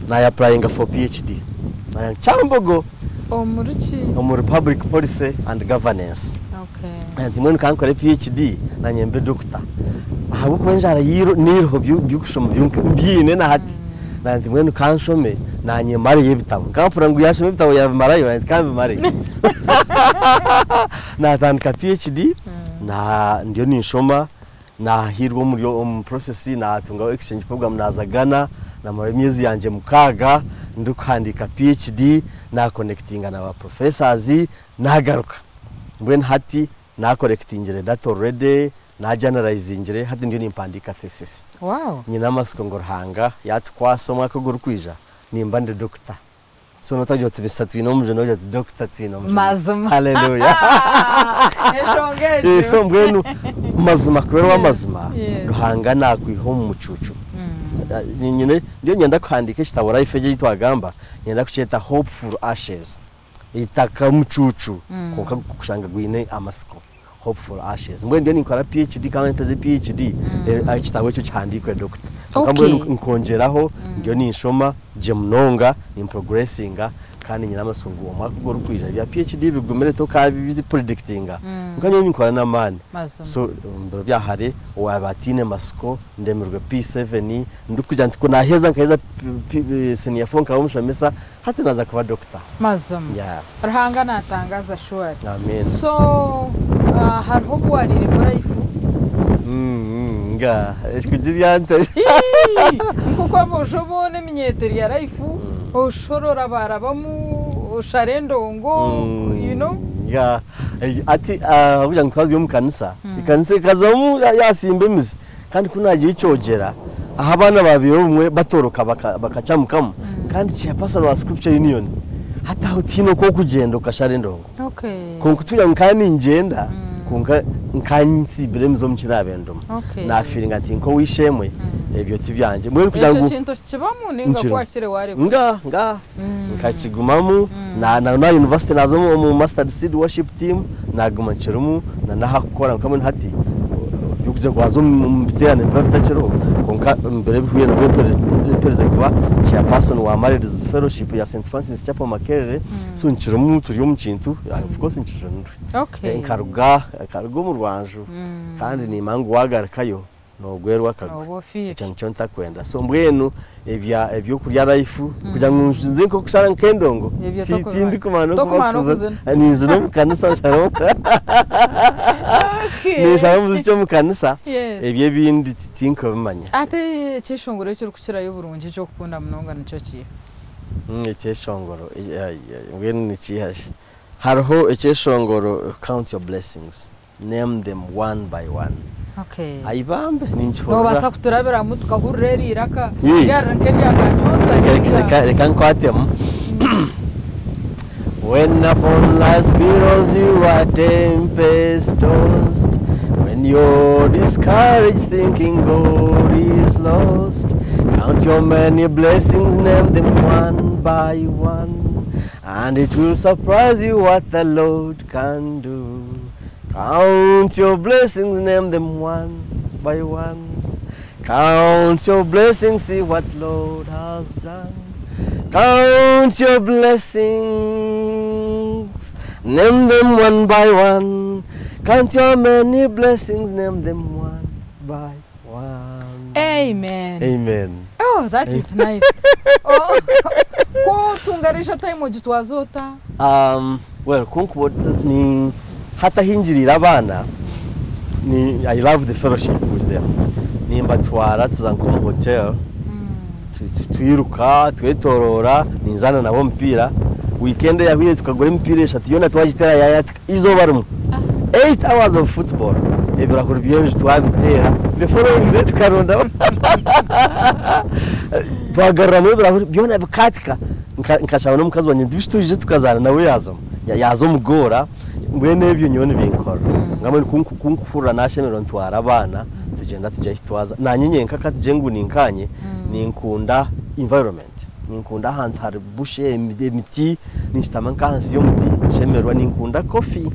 naayapurayinga for PhD Kyambogo. Omuri ki? Omuri Public Policy and Governance. Nti mbwenu ka nkore PhD naanye mbe doctor ahabw'okuba enjara n'eiriho by'okushoma mbyine na hati. Naanye nti mbwenu ka nshome naanye mareyo ebitabo. Nkampurira ngu yaashoma ebitabo yaabimarayo naanye nti ka mbimareyo. Naatandika PhD na ndiyo ninshoma naahiirwa omuri omu process naatunga exchange program naaza Ghana naamarayo emyezi yangye 6 ndikuhandiika PhD naakonekitinga na ba professors naagaruka. Mbwenu hati naakorekitingire data already naagianalyzingire hati ndiyo nimpandiika thesis. Nyine amatsiko ngu Ruhanga yaatukwasa omwaka ogurikwija nimba ndi doctor. So notagira oti Mister Twinomujuni ogira oti Doctor Twinomujuni. Mazima. Hallelujah. Enshonga egyo. So mbwenu mazima kuba ow'amazima Yes. Ruhanga naakwiha omu mucuucu. Nyine ndiyo niinyenda kuhandiika ekitabo life egi ei twagamba, niinyenda kukyeta Hopeful Ashes. Eitaka omucuucu kwonka kushanga gwine amatsiko, hope for ashes. Mbwenu ndiyo ninkora PHD kandi mpeze PHD reero ekitabo ekyo kihandiikwe doctor. Kwonka mbwenu nkongyeraho ndiyo ninshoma gye munonga, nimprogressinga kandi nyine amatsiko ngu omwaka ogu orikwija ebya PHD bigumire tokaabi predictinga kwonka nyowe ninkora n'amaani. So omu biro bya hare owaaba ataine matsiko ndemirwe P7 ndikugira nti ku naaheza nkaheza senior four nkaba omushomesa Hati naza kuba doctor. Mazima. Yeah. Ruhanga natangaza surely. Amen. So hariho obu wariiremu life? Nga ekigirya nte. Nkoku aboojo boona eminyeeto erya life oshorora barabamu oshara endongo you know. Yeah. Hati ahabw'okugira ngu twaba turi omu kanisa, ekanisa ekazamu yasimba emizi. Kandi ku naagira ekyogyera, ahu abaana baabaire obumwe batoroka bakacamukamu, kandi chairperson wa Scripture Union, hati aho tihaine oku orikugyenda okashara endongo. Kwonka kugira ngu nkaba ningyenda, kwonka nkaba ntsimbire emizi omu ki naabaire ndimu. Naafiiringa nti nk'ow'eishe-emwe, ebyo ti byangye. Mbwenu kugira ngu. Ekyo kintu okikibamu nainga ku waakire waarekura? Ngaaha, ngaaha. Nkakigumamu, na n'aha yunivasite naaza omu Mustard Seed Worship Team, naaguma nkirimu, na n'aha kukora kwonka mbwenu hati eby'okugira ngu waaza omu biteerane nibiba bitakiriho kwonka omu biro ebihweire nibwo mperize kuba chairperson wa Marrieds Fellowship ya St Francis Chapel Makerere, so nkirimu turi omu kintu, of course nkijunirwe. Nkaruga nkaruga omu rwanju kandi niimanya ngu waagarukayo Noogwerwa akagwe. Nooba ofiire. Ekyo nikyo ntakwenda. So mbwenu ebya ebyokurya life kugira ngu nze nk'okushara nk'endongo Ebyo ti- tokumanya. tindikumanya n'okuba Tokumanya kuza n'okuzina. ninzina omu kanisa nshara omu Okay. ninshara omuziki omu kanisa Yes. ebyo ebindi ti- tinkubimanya. Ate ekyeshongoro ekirikukirayo oburungi eki orikukunda munonga nikyo kiiha? Ekyeshongoro mbwenu nikiiha shi? Hariho ekyeshongoro count your blessings. Name them one by one. Okay. Ai bambe ninkihurira. Noobaasa kuturabiramu tukahurira eri iraka Yee. ryarira nk'erya Kanyonza Reka, ninga? reka, reka nkwatemu. When upon life's billows you are tempest tossed, when you're discouraged thinking God is lost, count your many blessings, name them one by one, and it will surprise you what the Lord can do. Count your blessings, name them one by one. Count your blessings, see what Lord has done. Count your blessings, name them one by one. Count your many blessings, name them one by one. Amen. Amen. Oh, that is nice. Oh, ku otunga leisure time ogitwaza ota? Um, well, kunkuba ni hati ahingiriire abaana ni I love the fellowship with them. Nimbatwara tuza nk'omu hotel twiruka twetoroora ninzaana nabo omupiira. Weekend eyahweire tukagura emipiira eshatu yoona twagiteera yayatika eizooba rimwe. 8 hours of football ebirahuri by'enju twabiteera the following day tukaronda twagaruramu ebirahuri byona bikatika nkashaba n'omukazi wangye nti bishi twije tukazaana nawe yaazamu yaaza omu goora mbwenu ebyo nyowe nibinkora ngamwe kunkuhurira nashemererwa ntwara abaana tugyenda tugye ahi twaza nanye nyenka katugye ngu ninkanye ninkunda environment Ninkunda ahantu hari bush emiti, ninshutama nk'ahansi y'omuti nshemererwa. Ninkunda coffee,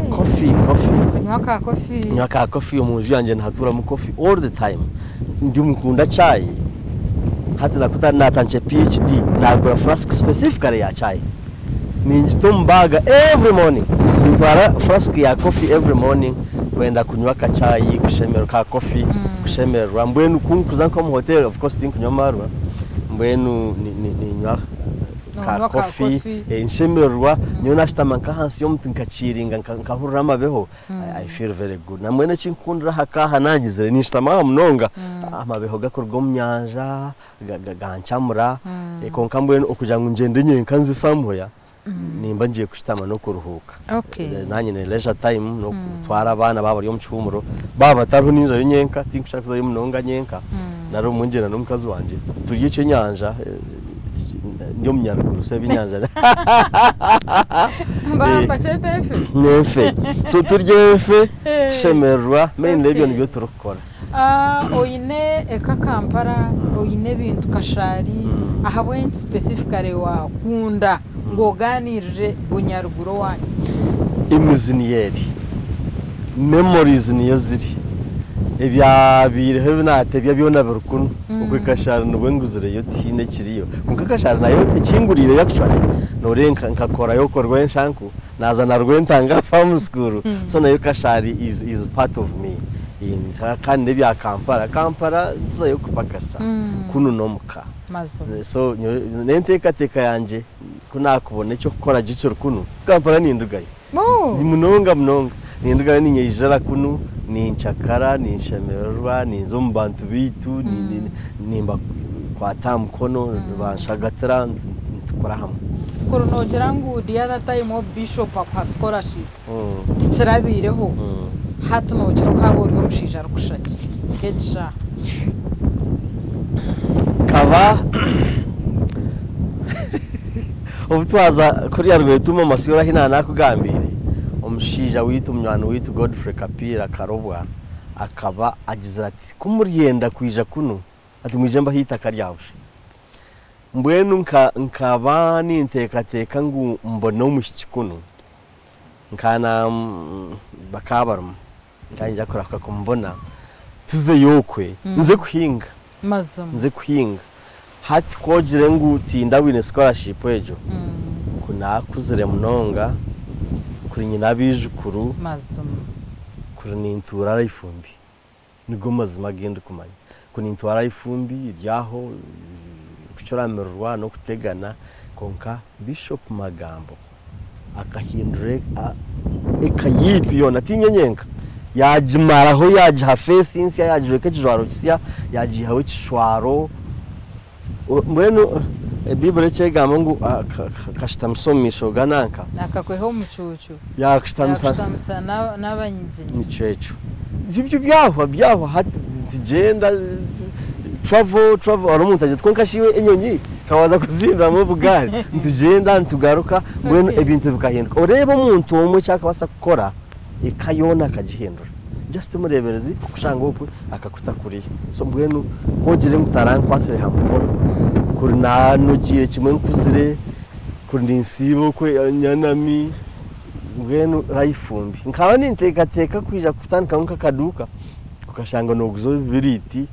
coffee, coffee. Kunywa ka coffee. Nywa ka coffee omu nju yangye nihaturamu coffee all the time. Ndi mukunda chai, hati nakuta natandikire PHD nagura flask specifically ya chai. Ningita omu bag every morning. Nintwara flask ya coffee every morning kwenda kunywa ka chai kushemererwa ka coffee kushemererwa. Mbwenu ku nkuza nk'omu hotel of course tinkunywa amarwa mbwenu ninywa ka coffee nshemererwa. Nyowe nashutama nk'ahansi y'omuti nkakiiringa nkahurira amabeho I feel very good. Na mbwenu eki nkukundira aha ka aha nangizire ninshutama aha munonga amabeho gakuruga omu nyanja gancamura kwonka mbwenu okugira ngu ngyende nyenka nze somewhere nimba ngiye kushutama n'okuruhuuka. Naanye ni leisure time n'okutwara abaana baaba bari omu kihuumuro baaba batariho ninzayo nyenka tinkushaka kuzayo munonga nyenka nari obumwe ngyenda n'omukazi wangye turye ekyenyanja ndi omunyaruguru so ebyenyanja Bakyeta enfe? N'enfe so turya enfe tushemererwa mainly ebyo nibyo turikukora. Oine eka Kampala, oine ebintu kashaari, ahabw'enki specifically waakunda Ngu ogaaniirire Bunyaruguru owaanyu. Emizi niyo eri, memories niyo ziri, ebyabaireho ebi naatebya byona biri kunu. Okwe Kashari nibwo nguzireyo tihaine ekiriyo. Kwonka Kashari nayo eki nguriireyo actually nooreeba nkakorayo okwo Rwenshanku naaza na Rwentanga Farm School so nayo Kashari is is part of me. Kandi n'ebya Kampala, Kampala nituzayo kupakasa kunu n'omuka. Mazima. So nyowe n'enteekateeka yangye ku naakubona eky'okukora gye kiri kunu, Kampala nindugayo. Ooh. Munonga munonga. Nindugayo niinyeyijira kunu, nincakara, ninshemererwa, ninza omu bantu baitu, nimbakwata aha mukono, nibanshagatira, nitukora hamwe. Kuri noogira ngu the other time obu Bishop akuha scholarship tikirabaireho, hati nookira okaaba ori omushaija arikushusha ki nk'egi shaaha? Nkaba obu twaza kuriya Rwetuuma omu Masyoro ahi naanakugambiire, omushaija waitu munywani waitu Godfrey Kapiira Karobwa akaba agizire ati, Ku muryenda kwija kunu, ati mwije mbahe eitaka rya busha. Mbwenu nkaba ninteekateeka ngu mbone omwishiki kunu, nkana bakaba barimu. Nkaba niinyija kurahuka kumubona tuzeyo okwe nze kuhinga. Mazima. Nze kuhinga. Hati ku ogire ngu tindabwine scholarship egyo, ku naakuzire munonga, kuri nyine abaijukuru, Mazima. kuri nintuura life mbi. Nigo mazima agu ndikumanya. Ku nintwara eifumbi ryaho kucuramirirwa n'okutegana kwonka Bishop Magambo akahindura eka yaitu yoona tiinye nyenka yaagimaraho yaagiha feesi nsya yaagijweka ekijwaro kisya yaagiihaho ekishwaro mbwenu Baiburi eki egamba ngu akashutamisa omu maisho ga nanka. Akakwiha omu mucuucu. Yaakushutamisa. Yaakushutamisa n'abanyiginya. Nikyo ekyo. Ibyo byahwa byahwa hati nitugyenda travel travel hariho omuntu agira ati kwonka shi iwe enyonyi ekabanza kuzihinduramu obugaari nitugyenda nitugaruka mbwenu ebintu bikahinduka. Oreeba omuntu omwe eki arikubaasa kukora eka yoona akagihindura. Just omureeberezi kukushanga okwe akakuta kuriya. So mbwenu ku ogire ngu tarankwatsire ha mukono kuri naanogiire kimwe nkuzire kuri ninsiiba okwe nyanami Mbwenu life mbi. Nkaba ninteekateeka kwija kutandikaho nk'akaduuka okashanga nooguza ebibiriiti,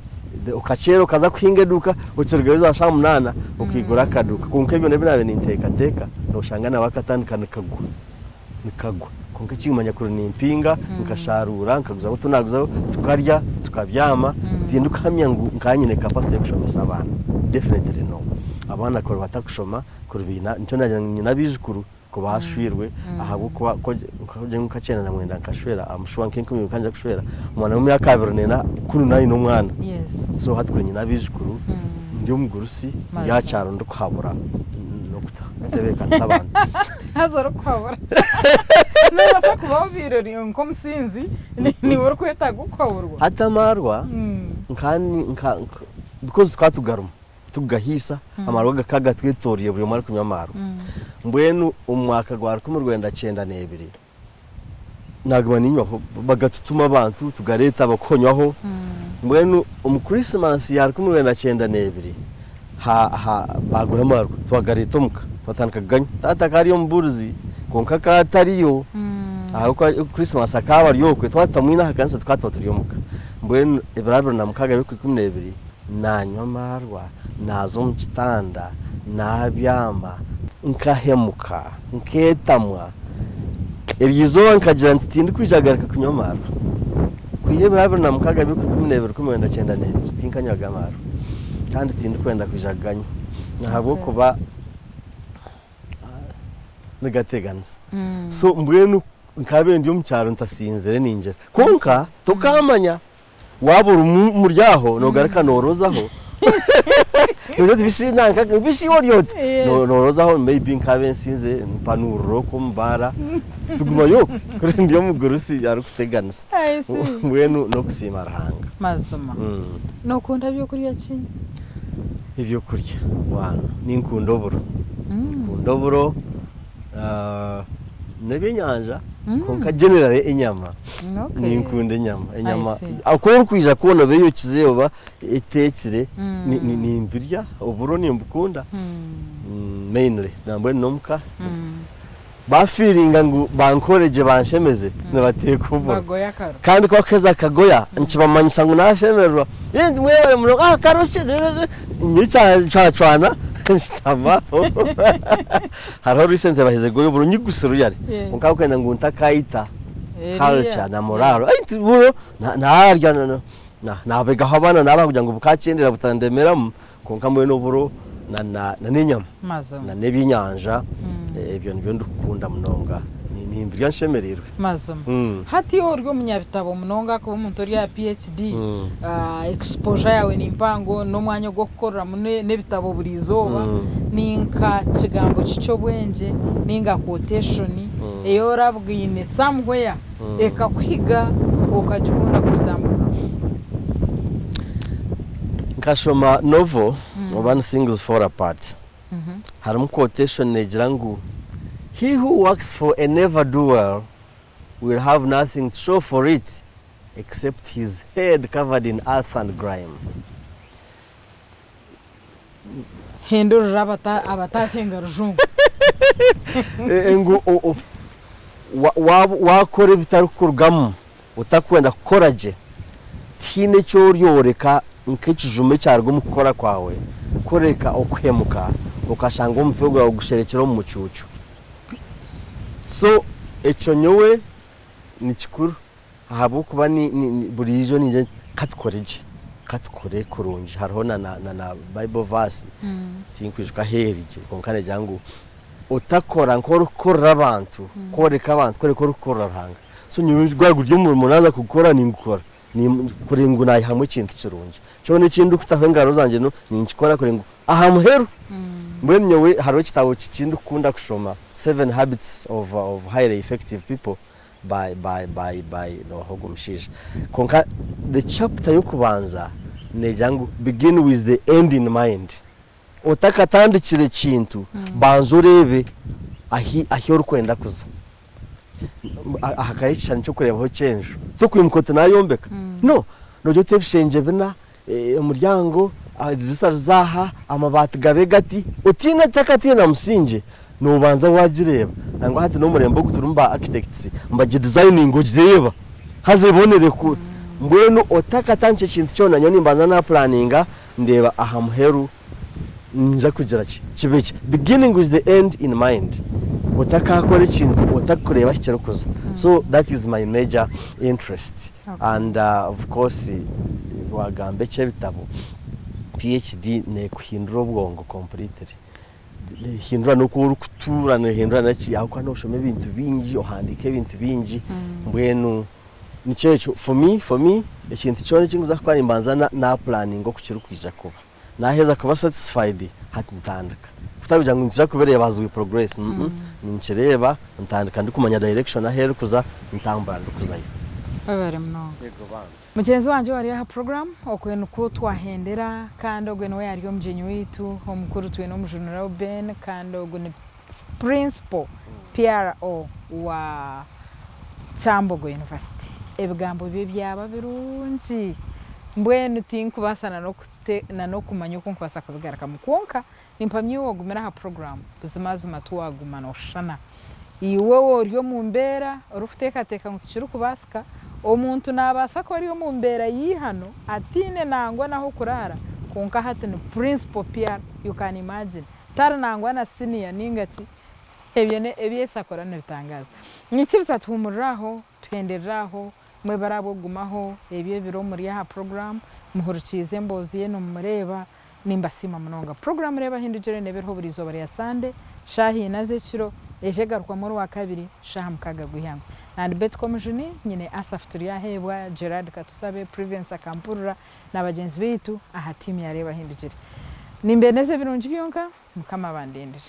okakyera okaza kuhinga eduuka okirugayo za shaaha munaana okaigura akaduuka. Kwonka ebyo n'ebi naabaire ninteekateeka nooshanga nawe akatandika nikagwa, nikagwa. Kwonka ekimanya kuri nimpinga, nkashaaruura, nkaguzaho otu naaguzaho, tukarya, tukabyama, tindikuhamya ngu nkaba nyine capacity y'okushomesa abaana, definitely no. Abaana kuri batakushoma, kuri baine, nikyo naagira ngu nyine abaijukuru. Ku baashwirwe ahabw'okuba ku ogire ngu nka 94 nkashwera, am sure nk'enkumi ibiri nkaba ninza kushwera omwana w'emyaka abiri n'ena kunu naaba aine omwana. So hati kuri nyine abaijukuru, ndi omugurusi, ndi aha kyaro ndikuhabura n'okutebeekanisa abantu. Haza orikuhabura. Noobaasa kuba obaire ori nk'omusinzi, niiwe orikwetaaga okuhaburwa. Hati amaarwa nka because tukaba tugarumu. Tikugahiisa, amaarwa gakaba gatwetoreire buri omwe arikunywa amaarwa. Mbwenu omu mwaka gwa 1992 naaguma niinywaho, bagatutuma abantu tugareeta bakuhonywaho. Mbwenu omu Krisimansi ya 1992 ha, ha, baagura amaarwa twagareeta omuka twatandika kuganywa. Taata akaba ari omubuurizi kwonka akaba atariyo ahabw'okuba Krisimansi akaba ari okwe, twaba tutamwine aha kanisa tukaba tuba turi omuka. Mbwenu ebiro 26 by'okwikumi n'ebiri Naanywa amaarwa, naaza omu kitanda, naabyama, nkahemuka, nkeetamwa. Eryo izooba nkagira nti tindikwija kugaruka kunywa amaarwa. Kwiha ebiro 26 by'okwikumi n'ebiri 1992 tinkanywaga amaarwa kandi tindikwenda kwija kuganywa ahabw'okuba nigateganisa. So mbwenu nkabaire ndi omu kyaro ntasinzire ningira kwonka tokaamanya. Waaba ori omuri aho noogaruka noorozaho noogira oti bishi nanka bishi iwe ori ota? Noorozaho maybe nkaabe nsinze mpanuurire okwo omu baara tugumayo okwe kuri ndi omugurusi arikuteganisa mbwenu n'okusiima Ruhanga. Mazima. Nookunda byokurya ki? Ebyokurya bwana ninkunda oburo, ninkunda oburo. N'ebyenyanja kwonka generally enyama ninkunda enyama enyama ku orikwija kwona oba eyokize oba eteekire nimbirya oburo nimbukunda. Mainly nambwenu n'omuka bafiiringa ngu bankoregye banshemeze nibateeka oburo. Bagoya akaro. Kandi ku bakuheza akagoya nikibamanyisa ngu nashemererwa. Nti mwebare munonga ah karo shi nyowe kyacwana nshitama aho. Hariho recently baheza kugoya oburo nyigusi ruyare kwonka barikwenda ngu ntakayita culture na morale. Nti buro narya nabegaho abaana nabaha kugira ngu bukakyendera butandemeramu kwonka mbwenu oburo na n'enyama na n'ebyenyanja ebyo nibyo ndikukunda munonga nimbirya nshemereirwe. Mazima. Hati iwe ori omunyabitabo munonga kuba omuntu ori aha PhD, exposure yaawe ni mpango n'omwanya ogw'okukoreramu n'ebitabo buri izooba, ni nka kigambo ki ky'obwengye ninga quotation ei orabwine somewhere ekakuhiga okagikunda kugitambura? Nkashoma novel oba ni Things Fall Apart. Harimu quotation negira ngu he who works for a never do well will have nothing to show for it except his head covered in earth and grime. Hindurira abatashenga rujungu. Ngu wakora ebitarikurugamu otakwenda kukora gye, tihaine eki oryoreka nk'ekijuma ekyaruga omu kukora kwawe, kureka okuhemuka okashanga omutwe gwawe gusherekire omu mucuucu. So ekyo nyowe ni kikuru ahabw'okuba buriijo ningira nti katukore gye, katukore kurungi. Hariho na Bible verse tinkwijuka ahu eri gye kwonka negira ngu otakora nk'orikukorera abantu, kworeka abantu kureka orikukorera Ruhanga. So nyowe gwaba guri omurimo naaza kugukora ningukora kureba ngu naihamu ekintu kirungi. Kyona eki ndikutaho engaro zangye ninkikora kureba ngu aha muheru. Mbwenu nyowe hariho ekitabo eki ndikukunda kushoma Seven Habits of Highly Effective People by by by by nooha ogwo mushaija. Kwonka the chapter y'okubanza neegira ngu begin with the end in mind. Otakatandikire kintu banza oreebe ahi ahi orikwenda kuza. Aha hariho ekishushani ky'okureebaho ky'enju. Tokwimuka oti naayombeka. No, noogira oti ebishengye bina, omuryango, edirisa rize aha, amabaati gabe gati, otiine otakataire na musingye, noobanza waagireeba. Nangwa hati n'omurembe ogu turimu ba architects nibagidizayininga ogireeba haza ebonere ku mbwenu otakatandika ekintu kyona nyowe nimbanza naapuraninga ndeeba aha muheru niinyija kugira ki, kibe ki. Beginning with the end in mind. Otakakora ekintu otakureeba ahi kirikuza. So that is my major interest and of course wagamba eky'ebitabo, PhD neekuhindura obwongo completely. Nehindura n'oku orikutuura, nehindura naki ahabw'okuba nooshoma ebintu bingi, ohandiika ebintu bingi, mbwenu nikyo ekyo. For me, for me ekintu kyona eki ndikuza kukora nimbanza naapuraninga oku kirikwija kuba. Naaheza kuba satisfied hati ntandika. Kutari kugira ngu nituza kubireeba as we progress, ninkireeba ntandika ndikumanya direction ahu erikuza, ntambura ndikuzayo. Webare munonga. Mugyenzi wangye owari aha puroguraamu, okwe nikwo twahendera kandi ogwe niwe yaari omugyenyi waitu omukuru twine Omujuni Reuben kandi ogu ni Principal, PRO, wa Kyambogo University. Ebigambo bye byaba birungi mbwenu tinkubaasa na n'okumanya oku nkubaasa kubigarukamu kwonka nimpamya iwe ogumire aha puroguraamu buzimazima tiwaguma nooshushana. Iwe ori omu mbeera orikuteekateeka ngu tikirikubaasika, omuntu naabaasa kuba ari omu mbeera y'eihano ataine nangwa n'ah'okuraara kwonka hati ni Principal PR, you can imagine, tari nangwa na siniya nainga ki, ebyo ebi Yesu akora nibitangaaza. Nyikiriza tuhuumurire aho, tuhenderere aho, mwebare ahabw'okugumaho ebyo ebiro muri aha puroguraamu, muhurikiize emboozi ye nimumureeba. Nimbasiima munonga. Puroguraamu Reeba Hindugire neeba eriho buri izooba rya Sande, shaaha ina z'ekiro, eija egarukwamu Orwakabiri, shaaha mukaaga gw'eihangwe. Nandi Betty Komujuni, nyine Asaph Turyaheebwa, Gerard Katusabe, Privence Akampurira na bagyenzi baitu aha tiimu ya Reeba Hindugire. Nimbendeza ebirungi byonka, Mukama abandindire.